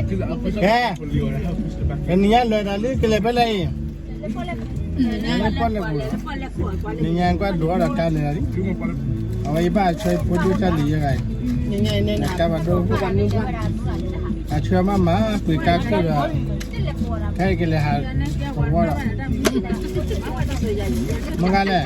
ကဲ, တနံၤညါလၢာ်တၢ်လၢကလဲၤဖဲလဲၣ်အံၤ, နံၤညါကွၢ်ဒိၣ်ထီၣ်ဒီးကါန့ၣ်လီၤလံ, အဝဲယဘၣ်အဆၢဖိဒိၣ်တၢ်လံၤယဲဂၤအံၤ, ကါဘၣ်ဒိၣ်, အဆၢမးမး ပှ့ၤကါခိၣ်ဒီး ဟဲကလဲၤဟး, ကဝီဒီး, မ့ၢ်ဂၤလဲ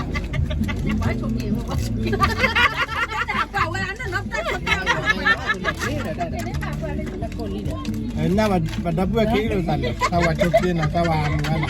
ၣ် နဘၣ်ဒီပုၢ်ဝဲၢ်ခံလိာ်သးန့ၣ် သးဝးဆိက့နီၤ သးဝးမုာ်ဂၤန့ၣ်,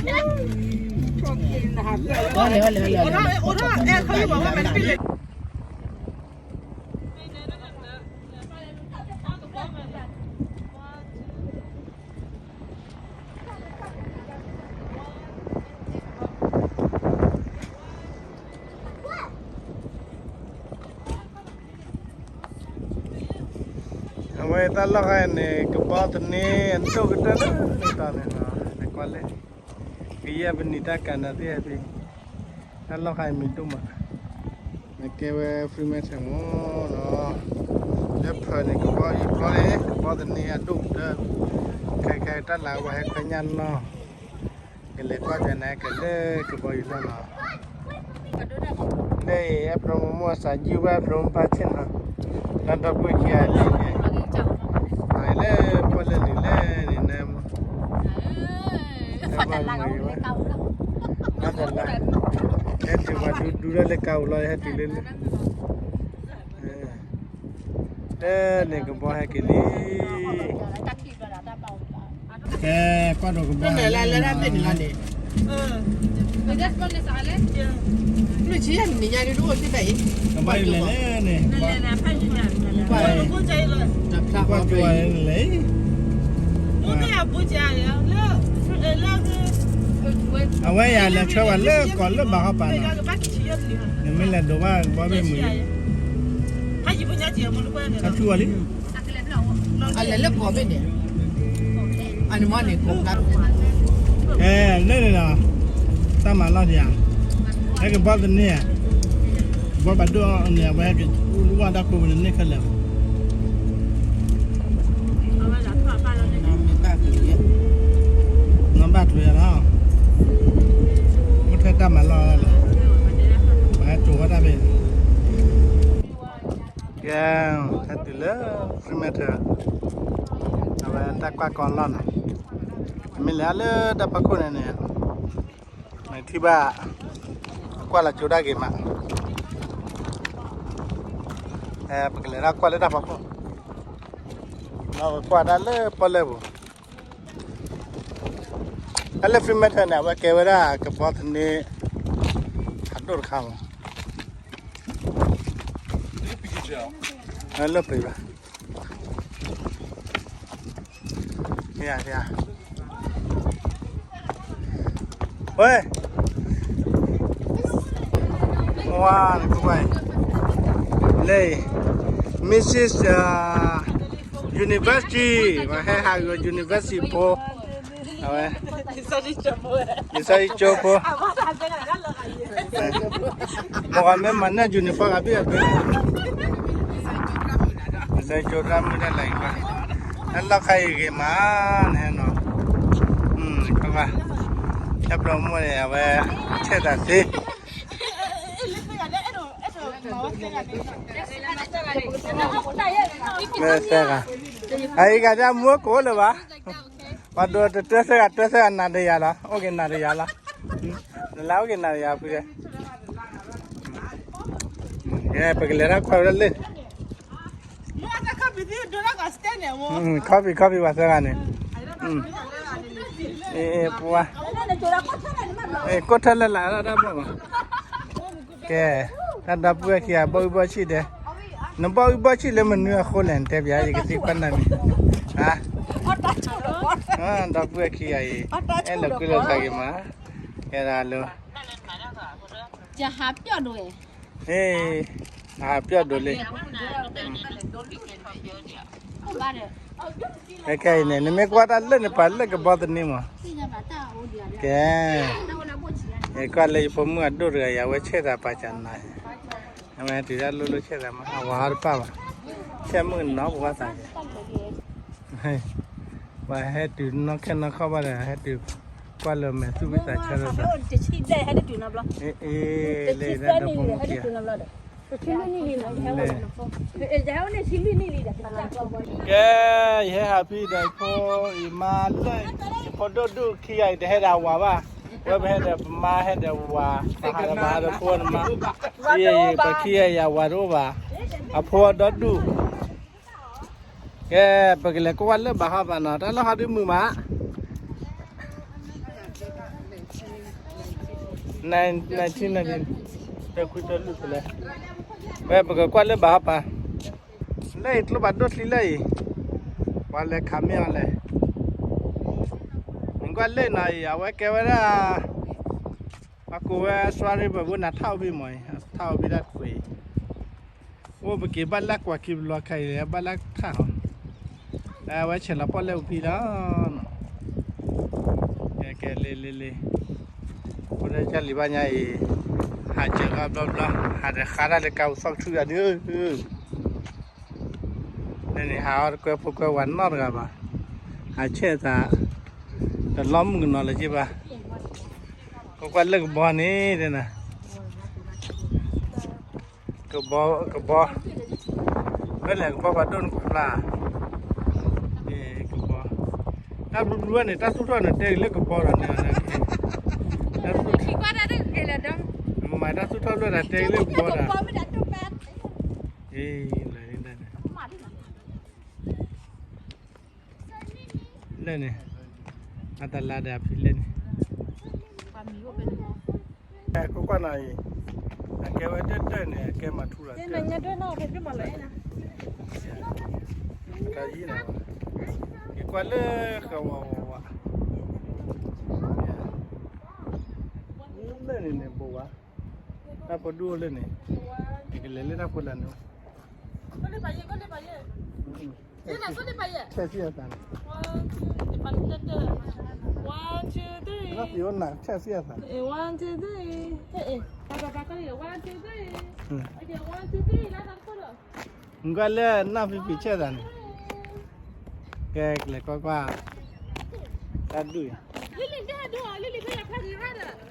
အဝဲတၢ်လီၢ်ခါအံၤန့ၣ် ကဘီသန့အဒိၣ်ကတၢၢ်လၢတၢ်န့ၣ်, နကွၢ်လၢ ကယဲၢ်ပနံာ်တၢ်ကၤနၤသ့ၣ်ဖဲ, တၢ်လီၢ်ခါအံၤမံၤဒိၣ်မး, နကဲဝဲ free matter မ့ၢ်နီၤ, လၢဖၢန့ၣ် ကဘီယူၤဖျီန့ၣ် ကဘီသန့အဒိၣ်ကတၢၢ်, ခဲခဲတၢ်လၢဝဲဟဲခွဲညၣ်နီၤ, ကလဲၤကွၢ်ကနၤ ကလဲၤကဘီယူၤဖျီနီၤ လၢအံၤ အဲၣ်ဖျိမုၢ်မ့ၢ်စးယုၢ်ဘၣ် အဲၣ်ဖျိမုၢ်ဘၣ်ဆ့ၣ်နီၤ, တၢ်ဒီပုၢ်ဝဲၢ်ခံဂၤန့ၣ်, လၢပီၣ်လဲၣ်လံၤလဲၣ်န့ၣ်, တၢ်ဘၣ်မုာ်ဝဲ, တၢ်တလါ, ဟဲတုၤပှၤဒူဒူလၢလၢကါအိၣ်လီၤ ဟဲတုၤလၢလၢ, လၢန့ၣ်ကဘီဟဲက့ၤလံ ကဲ, ကွၢ်ဒီးကဘီလၢတၢ်သ့ၣ်န့ၣ်လီၤန့ၣ်, မ့ၢ်ဆံးယၤန့ၣ် ညါဒ်တအိၣ်သ့ၣ်တဖၣ်အံၤ, ကဘီယူၤလဲၤလဲၣ်န့ၣ်, ကွၢ်ကလဲၤ, အဝဲယၤလဲၤဆှၢဝဲလၢကီၢ်လၢဘၣ်ဟီပာ်နီၤ, နမ့ၢ်လဲၤဒိးဘၣ်ကဘီမ့ၢ်မုာ်, အထူအီၤလံ အလဲၤလၢကီၢ်ဘ့ၣ်န့ၣ်, အန့ၣ်မ့ၢ်န့ၣ်, ကဲ, လၢန့ၣ်ဒီး, တၢ်မၤလီၢ်ဒံးဧါ, ဟဲကဘီသန့ဧါ, ကဘီဘၣ်ဒိၣ်အီၤန့ၣ် အဝဲဟဲက့ၤဝဲဒၣ်ကိးပူၤန့ၣ်န့ၣ်ခဲလၢာ်, နီၢ်ဘၣ်ကျိၤယၤလီၤ, အိၣ်ထဲတၢ်မၤလီၢ်လီၤ, ပဟဲတိၤဝဲဒၣ်ဖဲ ကဲ, ဟဲတုၤလၢ free matter, အဝဲတၢ်ကွၢ်ကီလီၢ်နီၤ, မ့ၢ်လဲၤလၢတၢ်ဖီခိၣ်န့ၣ်န့ၣ်, နထံၣ်ဘၣ်, ကွၢ်လီၤကၠိဒၣ်ဂ့ၤမး, ပကလဲၤဒၣ်ကွၢ်လၢတၢ်ဖီခိၣ်, ဒီးကွၢ်တၢ်လၢပီၣ်လဲၣ်ပူၤ, တၢ်လၢ free matter န့ၣ် အဝဲကဲဝဲဒၣ်ကဘီသန့ အဒိၣ်တခါမး, လၢပှဲၤဘၣ်, ဝဲ, ဝါ, လၢ Missus University, ပှၤဟဲဟးဂီၤ University ဖိ, အဝဲ, လံာ်စီဆှံကၠိဖိ, မ့ၢ်မၤန့ၢ် uniform အဘ့ၣ်အဘ့ၣ်, လံာ်စီဆှံကၠိတၢ်မုၢ်တၢ်လၢ်အံၤဘၣ်, လၢလီၢ်ခါအံၤဂ့ၤမး, နဟဲနီၤ, ဘၣ်, ဟဲဖျိမုၢ်န့ၣ် အဝဲ, ဆဲးသးသ့ မ့ၢ်သၢဂၤ, အအံၤဂၤဒၣ်မူကိးလၢၤဘၣ်, ပှၤဒိးတတၢၢ်သၢဂၤ တၢၢ်သၢဂၤနၤတယၤလီၤ, အိၣ်က့ၤနၤတယၤလီၤ, နလၢအိၣ်က့ၤနၤတယၤဖု, ပကလဲၤတၢ်ကွၢ်ဝဲဒၣ်လၢ ခီဖံးခီဖံးပှၤသၢဂၤန့ၣ်, ပှၤ, ကိးထီၣ်လၢလာ်တၢ်ဘီၣ်ဘၣ်, ကဲ, တၢ်ဒီပုၢ်ဝဲၢ်ခံဂၤ ဘီၣ်အုၣ်ဘီၣ်ဆံၣ်ဒဲး, နဘီၣ်အုၣ်ဘီၣ်ဆံၣ်လၢမနုၤအဃိလဲၣ် နတဲပျး ယကသံကွၢ်နၤမံၤ, ဒီပုၢ်ဝဲၢ်ခံဂၤအံၤ, အဲၣ်လိာ်ကွံလိာ်သးဂ့ၤမး, ကဲဒၣ်လၢ ဟဲ, အဟးပျီၢ်ဒိးလံ, ခဲခဲအံၤန့ၣ် နမ့ၢ်ကွၢ်တၢ်လၢန့ၣ် ပှၤလၢကဘီသန့မး, ကဲ, ယကွၢ်လၢယဖိမုၣ်အဒိၣ်တဂၤအံၤ အဝဲဆဲးသးပာ်စၢၤနၤ, အဝဲတုၤဒၣ်လိၣ်လိၣ်ဆဲးသးမး အဝၤဟီတပၣ်ဘၣ်, ဆဲးမုၣ်ကနီၤပှၤသးကဲ ပှၤဟဲတုၤနီၢ်ခဲနီၢ်ခီၣ်ဘၣ်ဒီး ဟဲတုၤကွၢ်လၢမဲာ်သူၣ်ဖှံသးဆၢဒီး တဆံဘျဲၣ်ဟဲတတုၤနီတဘျီ, အ့ လၢတၢ်ဒိဖိမိၢ်ခံ ကဲ ယဟဲဟးဖံဒီးဖိအံၤမါလၢ ယဖိဒိၣ်ဒူၣ်ခံဂၤအံၤ တဟဲဒီးအဝၤဘၣ်, ဝဲပဟဲဒီးပမါဟဲဒီးဝၤ, ပဟးဒီးမါဒီးဖိနမါ, ပခံဂၤအံၤအဝၤတအိၣ်ဘၣ်, အဖိဒီဒူၣ် ကဲ ပကလဲၤကွၢ်လၢဘၣ်ဟီဘၣ်နီၤ, တၢ်လီၢ်ဟီဒုမုာ်မး, နံၣ်တံၢ်နံၣ်တံၢ် တခွံတၢလွံၢ်ဖဲလဲၣ်, ဝဲပကကွၢ်လၢဘၣ်ဟီပၢ်, လၢအံၤကျိဘၣ်ဒိၣ်ချံလၢအံၤ, ပှၤလဲၤခးမ့ၢ်အီၤလဲၣ်, နကွၢ်လၢနီၤအံၤ အဝဲကဲဝဲဒၣ် ပှၤကိးဝဲ စွါရ့ဘၢၣ် ဘိနၤထၣ်အိၣ်ဖဲမးအံၤ ထၣ်အိၣ်ဖဲဒၣ်တကွဲၤအံၤ, အိၣ်ပက့ၤဘၣ်လၢကွၢ်ခံဘျီခါအံၤ ဘၣ်လၢထၣ်ဟီ, အဝဲဆဲးလီၤပီၣ်လဲၣ်အိၣ်ဖဲလီၤ, ကဲ ကဲ လ့ လ့ လ့, အိၣ်ဒၣ်ကၢ်လံၤဘၣ်ညါအံၤ, ဟးစၢၤဂီၢ်ဘျီဘျီ ဟးဒီးဃါတၢ်လၢကါပူၤသီၣ်ကဆူၣ်ယၤဒုး လၢန့ၣ် ဟးအီၣ်တကွဲဖိကွဲဝၤနီတဂၤဘၣ်, ဟးဆဲးသး တလီမုၢ်ကနီၤလၢၤက့ဘၣ်, ကွၢ်ကွၢ်လၢကဘီန့ၣ် တဲနၤ, ကဘီ ကဘီ, ဖဲလဲၣ်ကဘီပှၤဒိၣ်နကွၢ်ဖျါ, ကဘီ, တၢ်ဘျုးဘျုးဝဲန့ၣ် တၢ်သူၣ်ထီၣ်န့ၣ် တဲက့ၤလၢကဘီဒီးန့ၣ်, တၢ်သူၣ်ထီၣ်ဘျုးဒီးတဲက့ၤလၢကဘီဒီး, လၢန့ၣ် အတလါဒီးအဖံလၢန့ၣ်, ကွၢ်ကွၢ်နီၤအံၤ, အကဲဝဲတၢၢ်တၢၢ်န့ၣ် အကဲမၤထူလီၤ, တၢ်ယံၤနီၤ, ယကွၢ်လၢဃဝၤဝၤဝၤ, လၢန့ၣ်န့ၣ်ဘိးဝါ, တၢ်ဖိဒူၣ်အိၣ်လၢန့ၣ်, ယကလဲၤလၢတၢ်ဖိလၢန့ၣ်, ဆဲးစံၣ်အသးန့ၣ်, ဆဲးစံၣ်အသးန့ၣ်, နကွၢ်လၢနီၢ်ဖံဖံဆဲးသးန့ၣ်, ကဲကလဲၤကွၢ်ကွၢ်, တၢ်ဒူၣ်အံၤ, ကွၢ်နီၤလီၤ, ပဟဲတဲပၠးနၤဝံ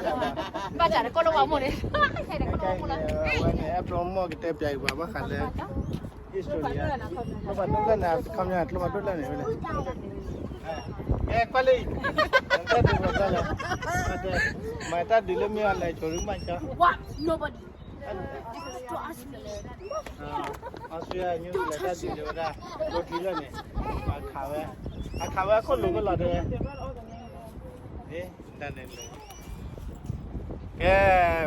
ၤလံ, ဘၣ်တၢ်တကိၢ်လၢဝၤမိၢ်န့ၣ်, အဝဲန့ၣ် အဲၣ်ဘျီမိၢ်ကတဲပၠးက့ၤပှၤဘၣ်ဃးလၢ history ကျိဖးဒိၣ်လၢန့ၣ် အခီပညီ ကျိဖးဒိၣ်လၢန့ၣ်ဝဲန့ၣ်, ကဲကွၢ်လံ, တၢ်ဒုးလၢမ့ၢ်အီၤလဲၤကၠိၤဒုးမးကၠီ, အီစထြ့လယါညိၣ်လဲၤတၢ်ဒုးလၢဝဲဒၣ် ကျိချံလၢန့ၣ်, အခးဝဲ, အခးဝဲအခိၣ်လိာ်ကလီၤတဲဝဲ, တၢ်န့ၣ်လၢ ကဲ,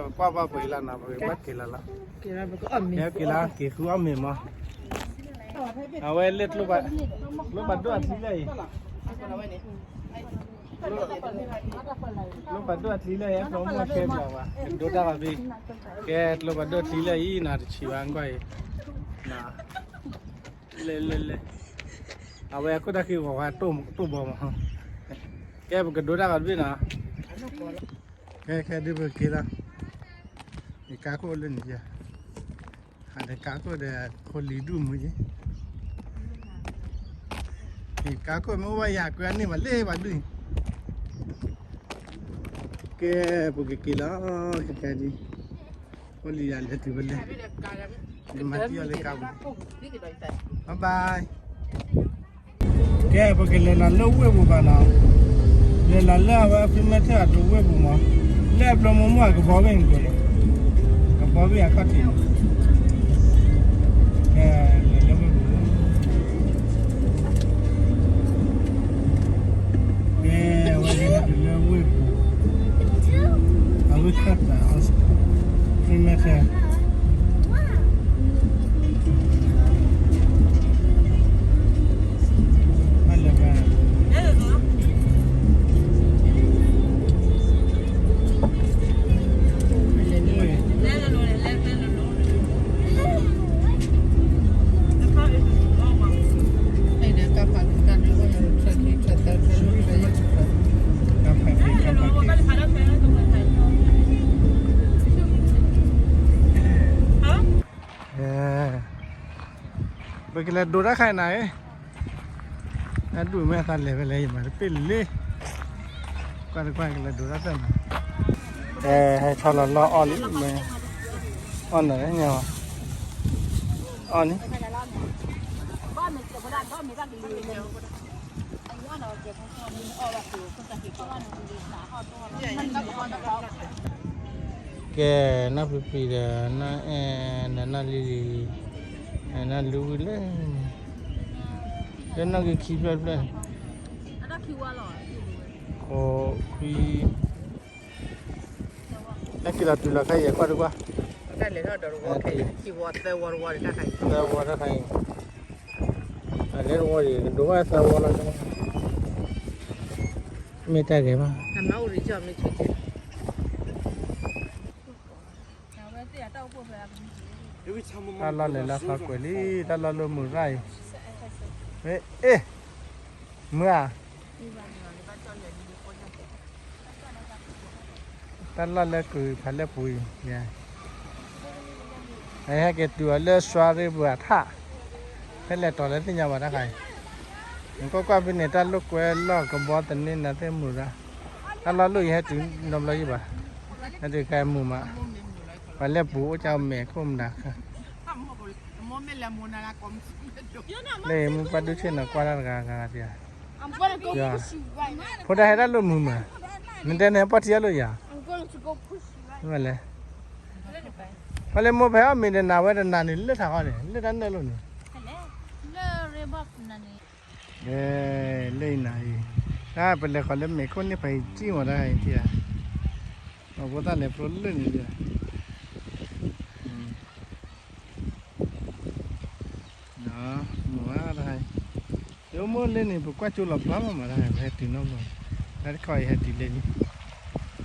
ပကွၢ်ဘၣ်ပှဲၤလီၤနီၤ, ပကဘၣ်က့ၤလီၤလီၤ, က့ၤလီၤ က့ၤဃုအီၣ်မ့ၤမး, အဝဲလၢ ကျိဖးဒိၣ်အချံလၢအံၤ, ကျိဖးဒိၣ်အချံလၢအံၤ အဲၣ်ဘျီမိၢ်တဲပၠးဝဲ, ဒိတၢ်ဂီၤဖံ, ကဲ ကျိဖးဒိၣ်အချံလၢအံၤနီၤ တဆံးဘၣ်ကွၢ်အံၤ, လဲၤလဲၤလဲၤ, အဝဲအခိၣ်တၢ်ခံဂီၤဝဲ တိၢ်ဘီမး, ကဲ ပကဒိတၢ်ဂီၤတဘ့ၣ်နီၤ, ကဲ ခဲဒုးပက့ၤလီၤ, ယကါခိၣ်လၢန့ၣ်ယါ, ဟးဒီးကါခိၣ်ဒီး ဖိလံၤဒူၣ်မုာ်ယဲ, ယကါခိၣ်မ့ၢ်အိၣ်ဘၣ်ယၤကွဲအန့ၢ်ဘၣ်လၢဘၣ်ဒုၣ်, ကဲ ပကက့ၤလီၤ, ကဲဒုး, ဖိလံၤယၤလဲၤတုၤဖဲလဲၣ်, ယမၤတံၢ်အီၤလၢကါပူၤ, ဘၣ်ဘၣ် ကဲ ပကလဲၤလီၤလၢဝ့ၢ်ပူၤဘၣ်နီၤ, လဲၤလီၤလၢအဝဲ ဖံမဲထၢၣ်အဒိဝ့ၢ်ပူၤမး, လၢအဘျီမိၢ်မိၢ်အကဘီဘ့ၣ်န့ၣ်, ကဘီဘ့ၣ်အခီၣ်ထံး, ကဲ လဲၤလၢဝ့ၢ်ပူၤ, ကဲ အဝဲလဲၤတုၤလၢဝ့ၢ်ပူၤ, အဝ့ၢ်ခၢၣ်သး ဖံမဲထၢၣ် Hey, the car park, we can do one of the truck, he took that. ကလဲၤဒိးတၢ်ခါအံၤနၤဧၢ, အဒူၣ်မ့ၢ်အသးလဲၤဖဲလဲၣ် ယမၤတပ့ၢ်လံ, ကွၢ်တကွၢ်ကလဲၤဒိးတၢ်သၢနၤ, ဟဲဆီလီၤလီၢ်အီၣ်လံ, အီၣ်နၤလၢညါ, အီၣ်န့ၣ် ကဲ, နီၢ်ဖံဖံဒီး နီၢ်အဲၣ်ဒီး နီၢ်လံလံ, နီၢ်လူဝံၤလၢ, လၢနီၢ်ဂံၢ်ခံဖျၢၣ်တဖျၢၣ်, ဃိးခွံ, နက့ၤလီၤတုၤလီၤခဲအံၤ ကွၢ်တကွၢ်, သၢဝီတခါအံၤ, အလဲတဝီဒီး ကဒိးဘၣ်သၢဝီလီၤ, မ့ၢ်တၢ်ဂ့ၤဘၣ်, တၢ်လီၢ်လဲၤလၢအဖီကွဲၤလံ, တၢ်လီၢ်လၢမုၢ်ရၣ်အံၤ, အ့ၣ်, မုၢ်ဧါ, တၢ်လီၢ်လၢကုၤဖးလဲၢ်ပူၤအံၤ, အဟဲက့ၤတုၤအီၤလၢစွါရ့ၣ်ပှၤထၣ်, ဖဲလဲၣ်တီၤလၢသ့ၣ်ညါဘၣ်တၢ်ခါအံၤ, နကွၢ်ကွၢ်ဖဲန့ၣ် တၢ်လိာ်ကွဲလီၢ်ကဘီသန့ၤနၤသ့ၣ်မုၢ်ရၣ်, တၢ်လီၢ်လိၣ်ယဟဲတုၤနီတဘျီယံၤဘၣ်, ဟဲတုၤကဲမုာ်မး, ပှၤလဲၣ်ပူၤအိၣ်ကၢ်မဲာ်ခိၣ်မနၤခါ လၢမုၢ်ပှၢ်ဒုးဆ့ၣ်နီၤကွၢ်တၢ်တဂၤဂၤဂၤတယၤ, ဖိတၢ်ဟဲတၢ်လိၣ်မုာ်မး, နတဲန့ၣ်ပှၢ်ထံအလိာ်ယၤ, မ့ၢ်လဲၣ်, ပှၤလဲၣ်မိၢ်ဖဲအီၣ်မ့ၤဒီးနၤဝဲဒီးနၤန့ၣ် လၢထးဃီန့ၣ် လၢတၢ်နၢၣ်လိာ်န့ၣ်, လၢအံၤနၤအံၤ, တၢ်ပလဲၤဃီၤလၢမဲာ်ခိၣ်န့ၣ်ဖးအံၤကံၣ်မးတၢ်အံၤ, အဖိသၣ်လဲၤဖျိလၢန့ၣ်, မုာ်ဝဲတၢ်, ယအိၣ်မိၢ်လၢန့ၣ် ပကွၢ်ကၠိလီၤပျီလီၤမးတၢ် ပဟဲတုၤနီတဘျီ, တၢ်တခီအံၤဟဲတုၤလၢလံ,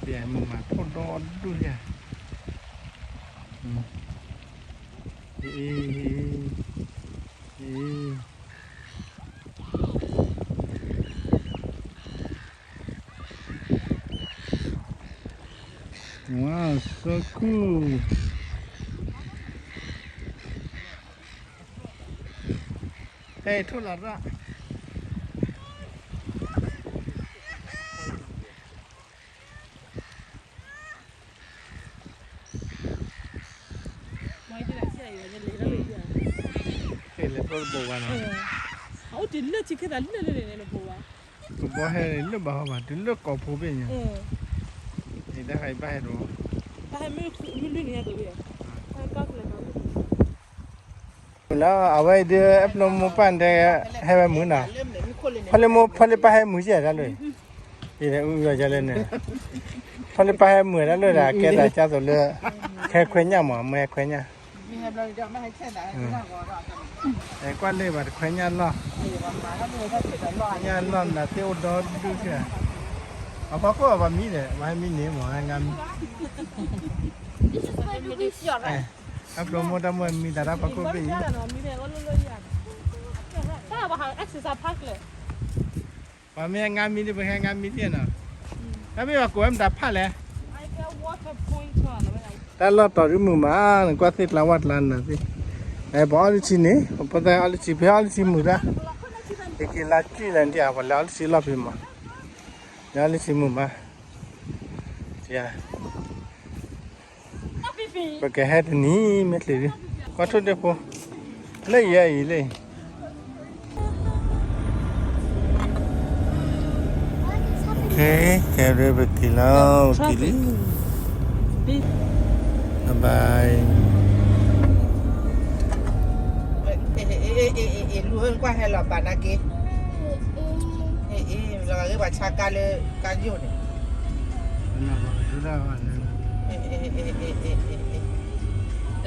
ပမုာ်မးထိၣ်ဒီဒူၣ်ယၤ, အ့ၣ်, အ့ၣ်, Wow, so cool. ဟဲထိၣ်လီၤရၣ်, ဟဲလဲၤဖျိတဘိဝါနီၤ, အအိၣ်တ့ၢ်လၢထံခဲသးလၢလၢန့ၣ်လၢဘိဝါ, ကဘီဟဲလၢဘၣ်ဟီဘၣ် တုၤလၢကိာ်ဖိဘ့ၣ်ညါ, အံၤတၢ်ခါအံၤဘၣ်ဟဲဒီး, ဘၣ်ဟဲမုၢ်လွံၢ်လွံၢ်န့ၣ်ဟဲက့ၤဝဲ, လၢအဝဲအံၤ ဒ်အပျိမိၢ်ပၢ်တဲ ဟဲဝဲမုာ်နီၤ, ဖီလ့မိၢ်ဖီလ့ပၢ်ဟဲမုာ်ကဲတၢ်လၢ, အံၤလဲၤအူယီၤယဲလဲၣ်န့ၣ်, ဖီလ့ပၢ်ဟဲမုာ်တၢ်လၢဒီး ကဲသးကၢ်သိးလၢ ဟဲခွဲညၣ်မး မ့ၢ်ဟဲခွဲညၣ်, ကွၢ်လၢဘၣ်တခွဲညၣ်လီၢ်, ညၣ်လီၢ်နၤသ့ၣ်အိၣ်ဒီဒူၣ်ကဲ, အဖီခိၣ်အဘၣ်မံဒီး ဘၣ်ဟဲမံန့ၣ်မး ဟဲငါမံ အပျိမိၢ်တၢ်မိၢ်မံသးတၢ်ဖီခိၣ်ဘ့ၣ်အံၤ, ပှၤမ့ၢ်ဟဲငါမံန့ၣ် ပဟဲငါမံသ့ၣ်နီၤ, တၢ်မ့ၢ်ပှၤကိးဝဲမတၤဖးလဲၣ်, တၢ်လီၢ်တီၤဒုမုာ်မး နကွၢ်သ့ၣ်ကျါဝၢ်ကျါနၤသ့ၣ်, ပှၤအီၣ်လၢထံန့ၣ် ပသးအီၣ်လၢထံ ဖဲအီၣ်လၢထံမုာ်တၢ်, ယက့ၤလါကံၣ်လၢဒ်အံၤ ပှၤလဲၤအီၣ်လၢထံလီၢ်ဖဲမး, လဲၤအီၣ်လၢထံမုာ်မး, ပကဟဲတနံၤမ့ၢ်ချ့ဒ်, ကွၢ်ထိၣ်ဒ့ဖိ, လၢယဲအံၤလၢ ကဲ ကဲ ပက့ၤလီၤ ပက့ၤလံ, ဘၣ်ဘၣ်, လူၤကွၢ်ဟဲလီၤဘၣ်နာ်က့, လီၤဂ့ၤဘၣ်ဆါကါလၢကါယိၣ်န့ၣ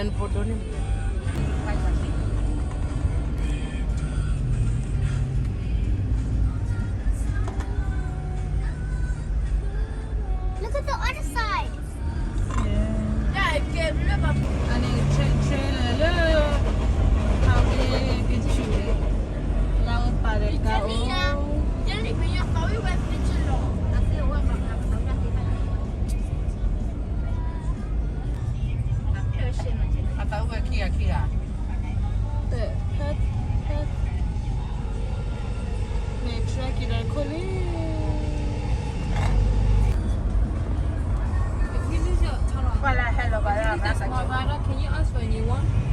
် နဖိဒိၣ်န့ၣ် Look at the other side. အန့ၣ် train လၢ ဟးဝဲကဆူၣ်န့ၣ် လၢပာ်ဒီးကါအိၣ် အသးအိၣ်ဝဲခံဂၤခံဂၤ, ဖဲ ဖဲ ပှၤလၢဟဲလီၤဘၣ်ဒၣ် Can you ask for a new one?